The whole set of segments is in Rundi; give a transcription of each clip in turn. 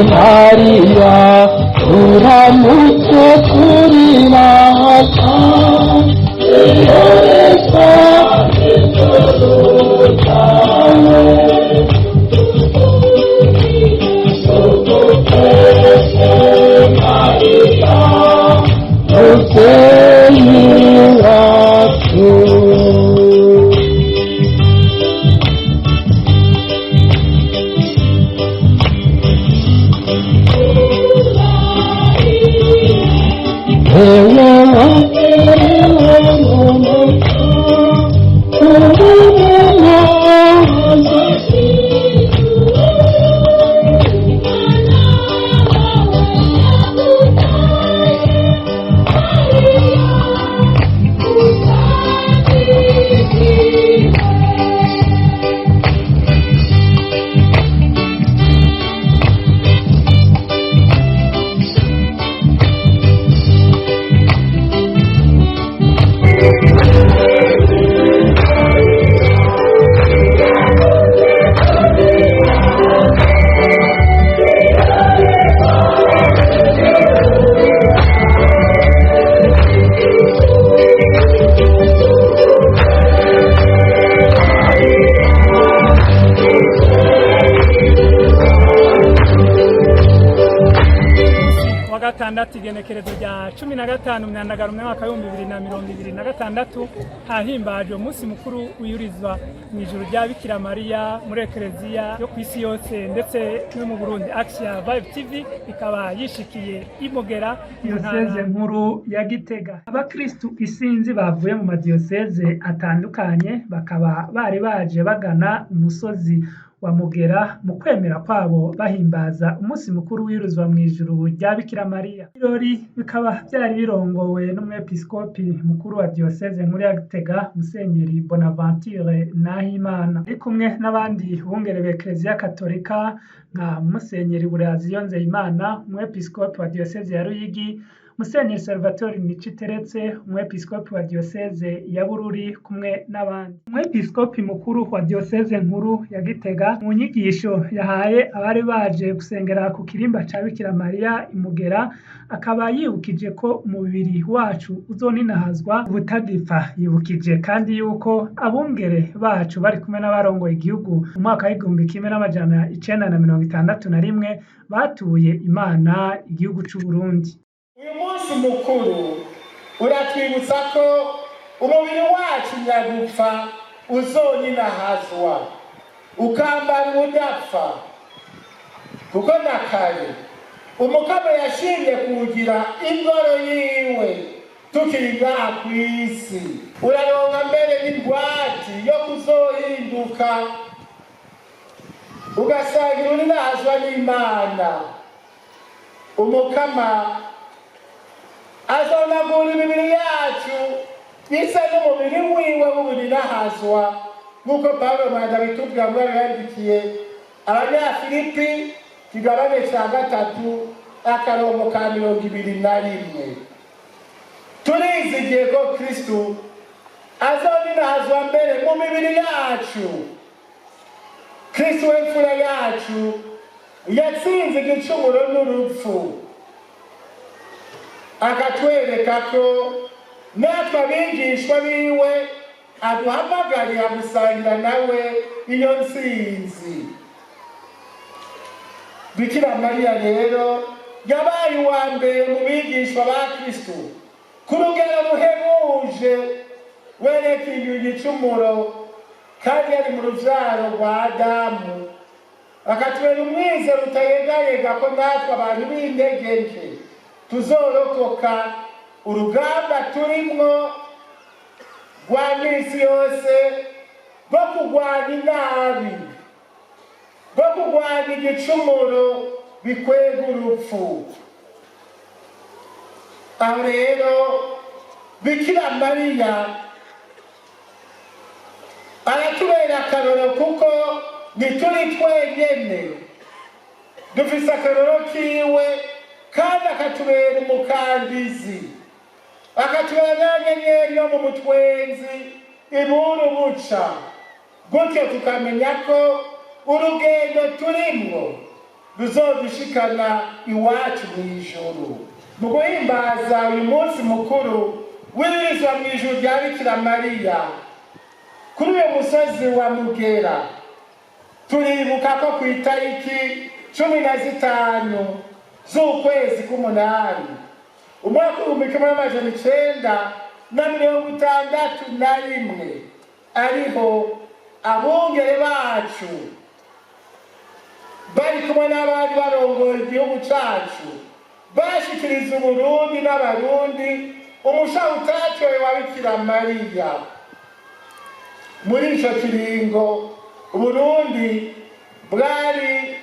Mariya, uramutse kuri nasa ihoreza ijuru ryawe. Tuguteze Mariya, mubyeyi wacu. Wa gatandatu, igenekerezo rya 15 Myandagaro, umwaka w'2026, hahimbajwe umunsi mukuru wiyurizwa mu ijuru rya Bikira Mariya muri Ekereziya yo ku isi yose ndetse no mu Burundi. Action Vibe TV ikaba yishikiye imugera diyoseze nkuru ya Gitega. Abakristu isinzi bavuye mu madiyoseze atandukanye bakaba bari baje bagana umusozi wa Mugera mu kwemera kwabo, bahimbaza umunsi mukuru wiruzwa mu ijuru rya Bikira Mariya. Ibirori bikaba byari birongowe n'umwepiskopi mukuru wa diyoseze nkuru ya Gitega, Musenyeri Bonaventure Nahimana, ari kumwe n'abandi bungere b'Ekereziya Katolika nka Musenyeri Buraziyo Nzeyimana, umwepiskopi wa diyoseze ya Ruyigi, Musenyeri Salvatore Niciteretse, umwepiskopi wa diyoseze ya Bururi, kumwe n'abandi. Umwepiskopi mukuru wa diyoseze nkuru ya Gitega, mu nyigisho yahaye abari baje gusengera ku kirimba ca Bikira Mariya imugera, akaba yibukije ko umubiri wacu uzoninahazwa ubutagipfa. Yibukije kandi yuko abungere bacu bari kumwe n'abarongoye igihugu mu mwaka w'1961 batuye Imana igihugu c'u Burundi. Uyu munsi mukuru uratwibutsa ko umubiri wacu nyagupfa uzoninahazwa ukambara ubudapfa, kuko na kare Umukama yashimye kuwugira ingoro yiwe tukiri ngaha ku isi. Uraronka mbere n'ingwati yo kuzohinduka ugasangira uninahazwa n'Imana. Umukama azonagura imibiri yacu isa n'umubiri wiwe w'ubuninahazwa, nk'uko Pawulo mwanda bitubwira ngo yandikiye Abanyafilipi, kigabane ca 3, akarongo ka 21. Turizigiye ko Kristu azoninahazwa mbere mu mibiri yacu. Kristu w'imfura yacu yatsinze igicumuro n'urupfu, akatwereka ko natwe abigishwa biwe aduhamagarira gusangira nawe iyo ntsinzi. Bikira Mariya rero yabaye uwa mbere mu bigishwa ba Kristu ku rugero ruhebuje, werekeye igicumuro kandi yari mu ruvyaro rwa Adamu, akatubera umwizero utayegayega ko natwe abantu b'intege nke tuzorokoka urugamba turimwo rwa misi yose rwo kurwanya inabi, rwo kurwanya igicumuro bikwega urupfu. Aho rero Bikira Mariya aratubera akaroro, kuko ntituri twenyene, dufise akaroro kiwe, kandi akatubera umukandizi, akatubera nyenyeri yo mu mutwenzi ibura ubuca, gutyo tukamenya ko urugendo turimwo Ruzodushikana iwacu mu ijuru. Mu guhimbaza uyu munsi mukuru w'iyurizwa mu ijuru rya Bikira Mariya kuri uyu musozi wa Mugera, turibuka ko ku itariki 15 z'ukwezi k'umunani umwaka w'1961 ariho abungere bacu bari kumwe n'abari barongoye igihugu cacu bashikiriza Uburundi n'Abarundi umushaha utatowe wa Bikira Mariya. Muri ico kiringo Uburundi bwari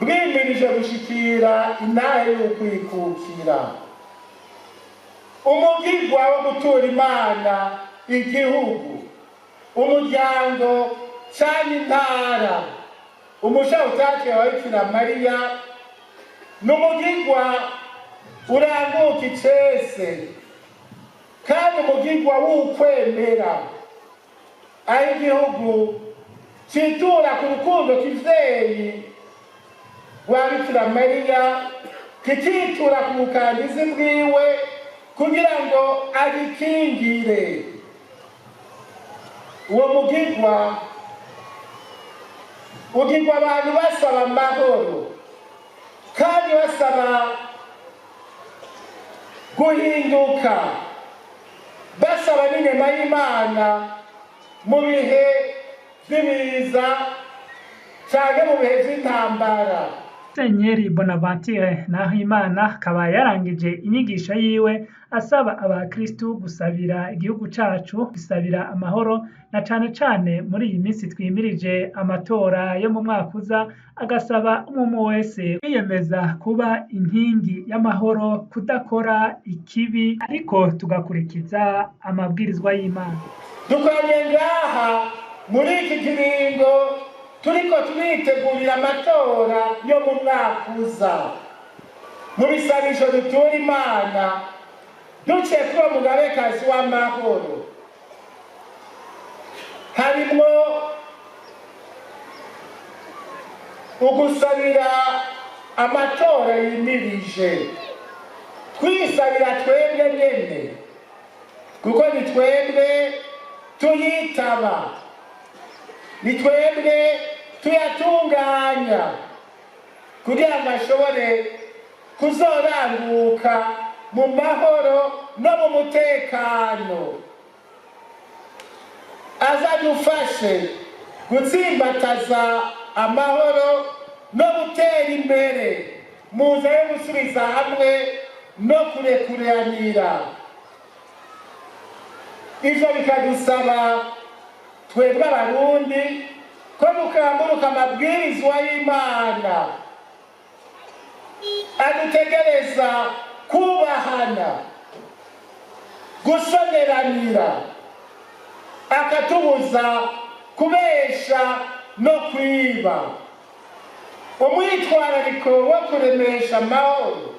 bwimirije gushikira intahe y'ukwikukira. Umugigwa wo gutura Imana igihugu, umuryango canke intara, umushaha utatowe wa Bikira Mariya ni umugigwa uranguka icese kandi umugigwa w'ukwemera, aho igihugu citura ku rukundo kivyeyi rwa Bikira Mariya, kikitura ku bukangizi bwiwe kugira ngo agikingire. Uwo mugigwa ugirwa abantu basaba amahoro kandi basaba guhinduka, basaba n'inema y'Imana mu bihe vy'ibiza canke mu bihe vy'intambara. Musenyeri Bonaventure Nahimana akaba yarangije inyigisho yiwe asaba abakristu gusabira igihugu cacu, gusabira amahoro na cane cane muri iyi minsi twimirije amatora yo mu mwaka uza, agasaba umwe wese kwiyemeza kuba inkingi y'amahoro, kudakora ikibi ariko tugakurikiza amabwirizwa y'Imana. Dukoranye ngaha muri iki kiringo turiko turitegurira amatora yo mu mwaka uza. Mu bisabisho dutura Imana duciye kuri uwo mugabekazi w'amahoro harimwo ugusabira amatora yimirije, twisabira twebwe nyene kuko ni twebwe tuyitaba, ni twebwe tuyatunganya kugira ngo ashobore kuzoranguka mu mahoro no mu mutekano, azadufashe gutsimbataza amahoro no gutera imbere mu nzira yo gusubiza hamwe no kurekuranira. Ivyo bikadusaba twebwe Abarundi ko dukamburuka amabwirizwa y'Imana adutegereza kubahana, gusoneranira, akatubuza kubesha no kwiba. Umwitwarariko wo kuremesha amahoro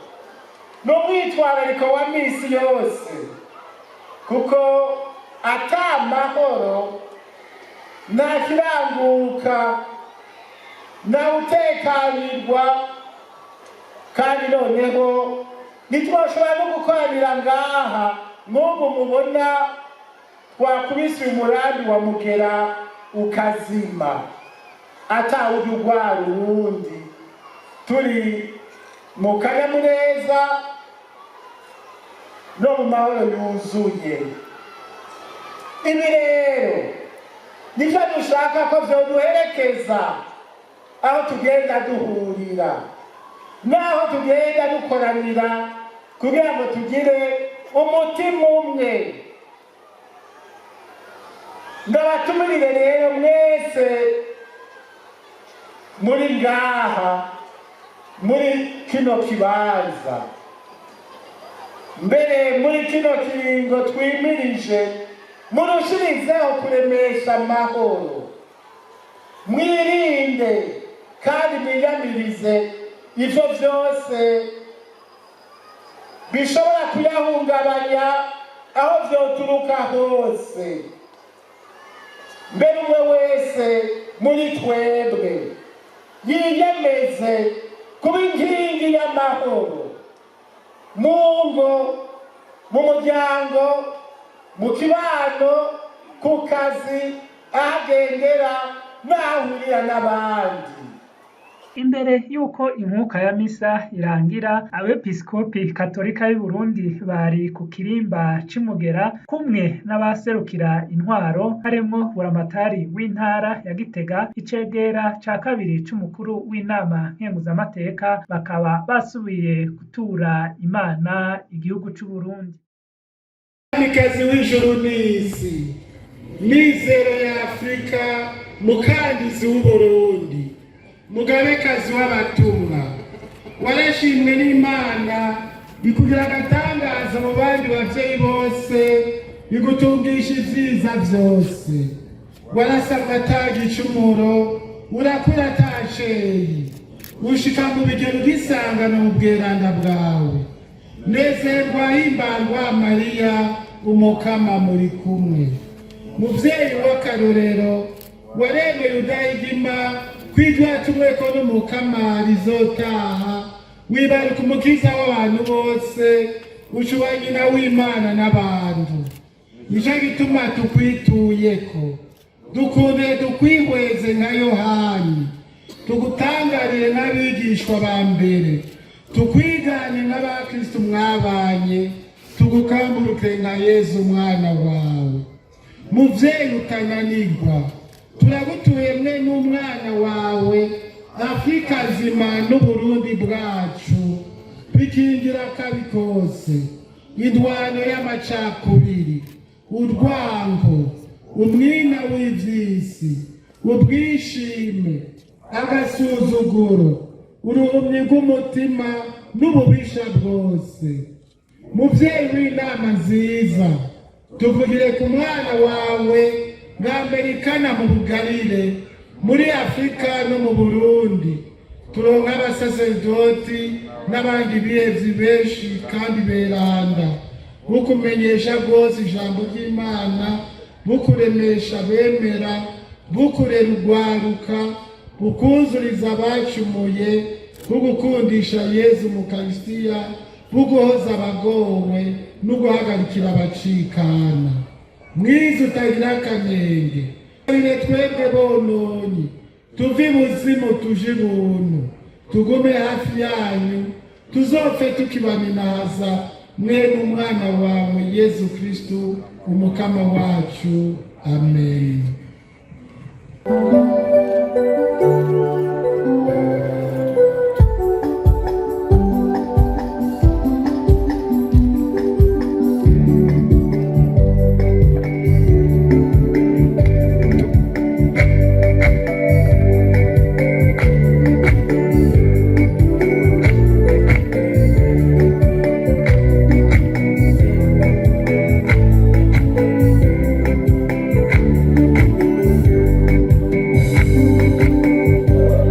ni umwitwarariko wa misi yose, kuko ata mahoro nta kiranguka, nta utekanirwa, kandi noneho ntitwoshobora no gukoranira ngaha nk'ubu mubona twakubise uyu murambi wa Mugera ukazima atawujya ugwara uwundi, turi mu kanyamuneza no mu mahoro yuzuye. Ibi rero nivyo dushaka ko vyoduherekeza aho tugenda duhurira n'aho tugenda dukoranira, kugira ngo tugire umutima umwe. Ndabatumirire rero mwese muri ngaha muri kino kibanza, mbere muri kino kiringo twimirije, murushirizeho kuremesha amahoro, mwirinde kandi mwiyamirize ivyo vyose bishobora kuyahungabanya aho vyoturuka hose. Mbere umwe wese muri twebwe Yiyemeze kuba inkingi y'amahoro mu ngo, mu muryango, mu kibano, ku kazi, aho agendera n'aho ahurira n'abandi. Imbere y'uko inkuka ya misa irangira, abepiskopi katolika y'u Burundi bari ku kirimba c'Imugera kumwe n'abaserukira intwaro, harimwo buramatari w'intara ya Gitega, icegera ca kabiri c'umukuru w'inama nkenguzamateka, bakaba basubiye gutura Imana igihugu c'Uburundi. Mwamikazi w'ijuru n'isi, mizero ya Afurika, mukangizi w'Uburundi, mugabekazi w'abatumwa, warashimwe n'Imana, bikugira agatangaza mu bandi bavyeyi bose, bigutungisha ivyiza vyose. Warasabwa ata gicumuro, urakura ata ceyi, ushika mu bigero ugisangana mu bweranda bwawe. Nezerwa, himbangwa Mariya, Umukama muri kumwe. Muvyeyi w'akarorero, waremeye udahigima kw'iryatumweko n'Umukama rizotaha, wibaruka Umukiza w'abantu bose, uca uba nyina w'Imana n'abantu. Nico gituma tukwituyeko, dukunde dukwihweze nka Yohani, tugutangarire nk'abigishwa ba mbere, tukwigane nk'abakristu mwabanye, tugukamburuke nka Yezu umwana wawe. Muvyeyi utananirwa, turagutuye mwe n'umwana wawe, Afurika nzima n'Uburundi bwacu. Bikingira akabi kose, indwano y'amacakubiri, urwango, umwina w'ivyisi, ubwishime, agasuzuguro, uruhumyi rw'umutima n'ububisha bwose. Muvyeyi w'inama nziza, tuvugire ku mwana wawe bwa Amerikana mu Bugarire, muri Afurika no mu Burundi, turonka abasaseredoti n'abandi bihevyi benshi kandi beranda, bukumenyesha rwose ijambo ry'Imana, bukuremesha bemera, bukurera urwaruka, bukuzuriza abacumuye, bugukundisha Yezu mu Karisitiya, buguhoza abagowe no guhagarikira abacikana. Mwiza utagira akanenge, ire twebwe bononyi, tuve ibuzimu tuje ibuntu, tugume hafi yanyu, tuzopfe tukibaninaza mwene umwana wawe Yezu Kristu Umukama wacu. Amen. Thank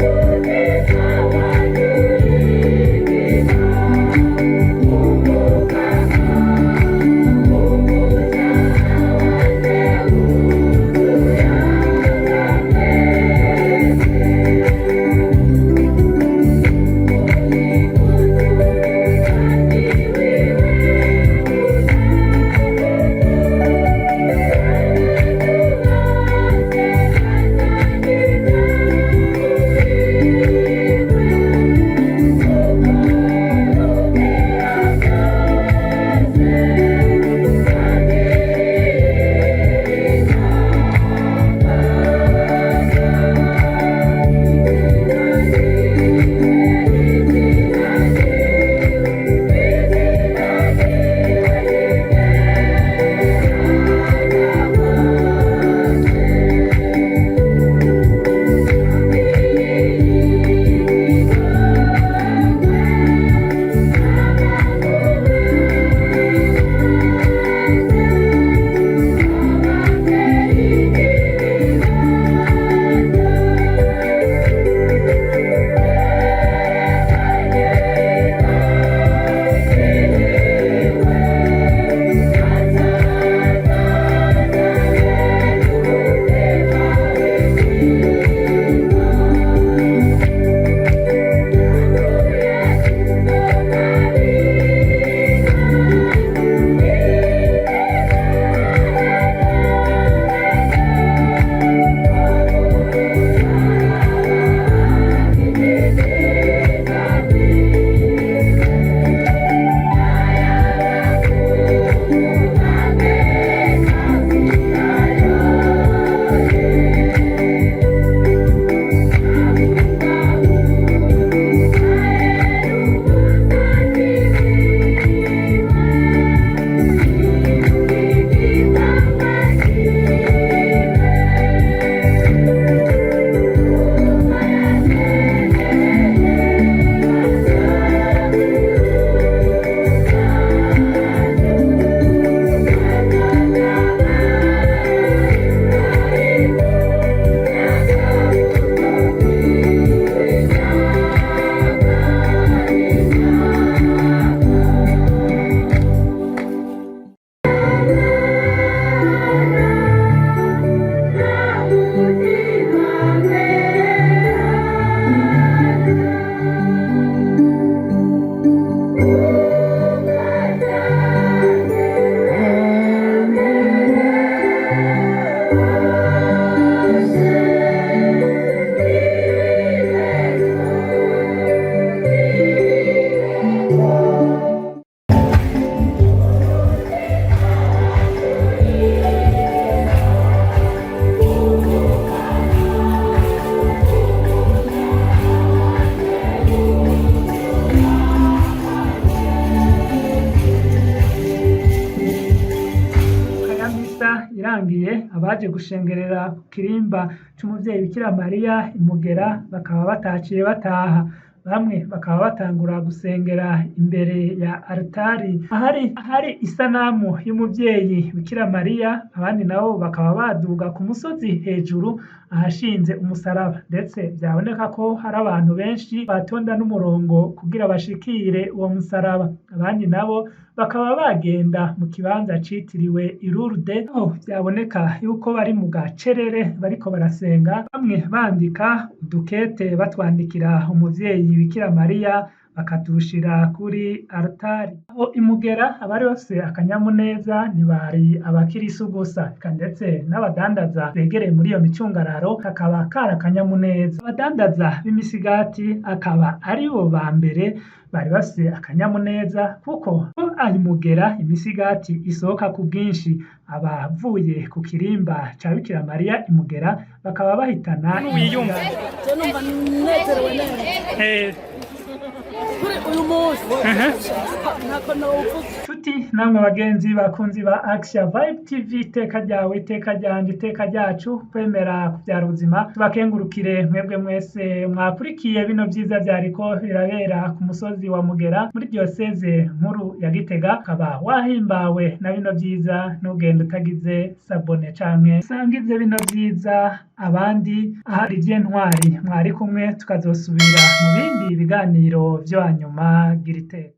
Abaje gushengerera ku kirimba c'umuvyeyi Bikira Mariya imugera bakaba bataciye bataha, bamwe bakaba batangura gusengera imbere ya altari ahari isanamu y'umuvyeyi Bikira Mariya, abandi nabo bakaba baduga ku musozi hejuru ahashinze umusaraba, ndetse vyaboneka ko hari abantu benshi batonda n'umurongo kugira bashikire uwo musaraba, abandi nabo bakaba bagenda mu kibanza citiriwe Irurude, aho vyaboneka yuko bari mu gacerere bariko barasenga, bamwe bandika udukete batwandikira umuvyeyi Bikira Mariya bakadushira kuri altari. Aho imugera abari bafise akanyamuneza ntibari abakirisu gusa, eka ndetse n'abadandaza begereye muri iyo micungararo kakaba kari akanyamuneza. Abadandaza b'imisigati akaba aribo ba mbere bari bafise akanyamuneza kuko imugera imisigati isohoka ku bwinshi, abavuye ku kirimba ca Bikira Mariya imugera bakaba bahitana Wiyumva? Je numva nezerewe neza kuri uyu munsi, ntako nowuvuga. Nshuti namwe bagenzi bakunzi ba Action Vibe TV, iteka ryawe, iteka ryanje, iteka ryacu, kwemera kuvyara ubuzima, tubakengurukire mwebwe mwese mwakurikiye bino vyiza vyariko birabera ku musozi wa Mugera muri diyoseze nkuru ya Gitega. Ukaba wahimbawe na bino vyiza, ntugende utagize s'abonner canke usangize bino vyiza abandi. Ahari Ntwari mwari kumwe, tukazosubira mu bindi biganiro vyo hanyuma. Gira iteka.